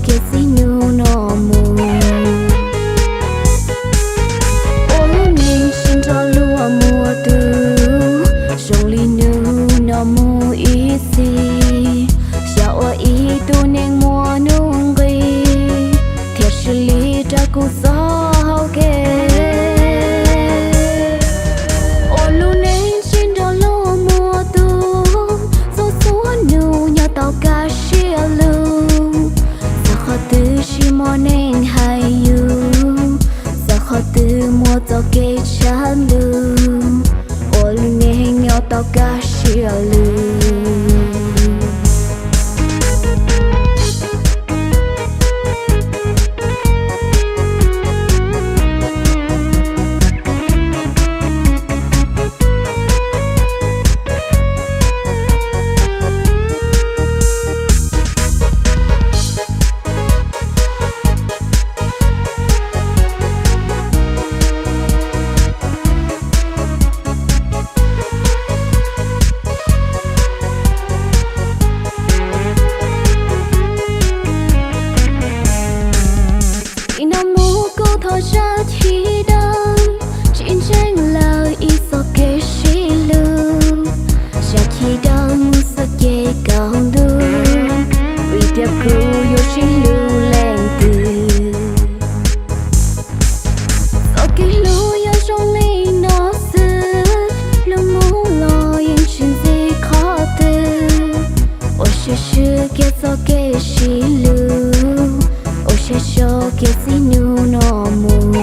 kev txi nub no mus. Ua lub neej tsis nrog luag muaj tus zoo li nub no mus ib txhis. Xyov ua ib tug neeg muaj nuj nqis thiaj sim li rau kuv txoj hau kev. Ua lub neej tsis nrog luag muaj tus txhua txhua nub nyob tau kaj siab lug. Txog qhov twg tsis muaj neeg hais yus, txog qhov twg muaj txoj kev tshav ntuj. Ua lub neej nyob tau kaj siab lug. Txij no mus kuv thov zam txim dawb, tsis ntseeg lawm ib txoj kev sib hlub. Zam txim dawb mus txoj kev kaum ntuj, vim tias kuv yuav sib hlub leej twg. Txoj kev hlub yog zoo li no xwb, hlub mus los yeej tsis ntxim qhov twg. Ua siab swb kiag txoj kev sib hlub, ua siab so kev txi nub no mus.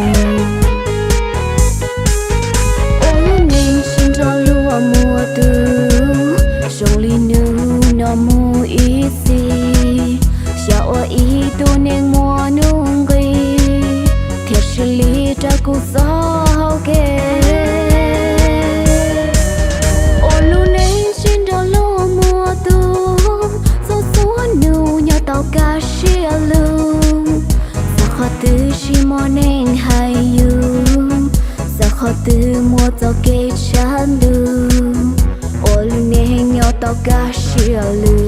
Ua lub neej tsis nrog luag muaj tus zoo li nub no mus ib txhis. Xyov ua ib tug neeg muaj nuj nqis thiaj swm li rau kuv txoj hau kev. Ua lub neej tsis nrog luag muaj tus txhua txhua nub nyob tau kaj siab lug. Txog qhov twg tsis muaj neeg hais yus, txog qhov twg muaj txoj kev tshav ntuj. Ua lub neej nyob tau kaj siab lug.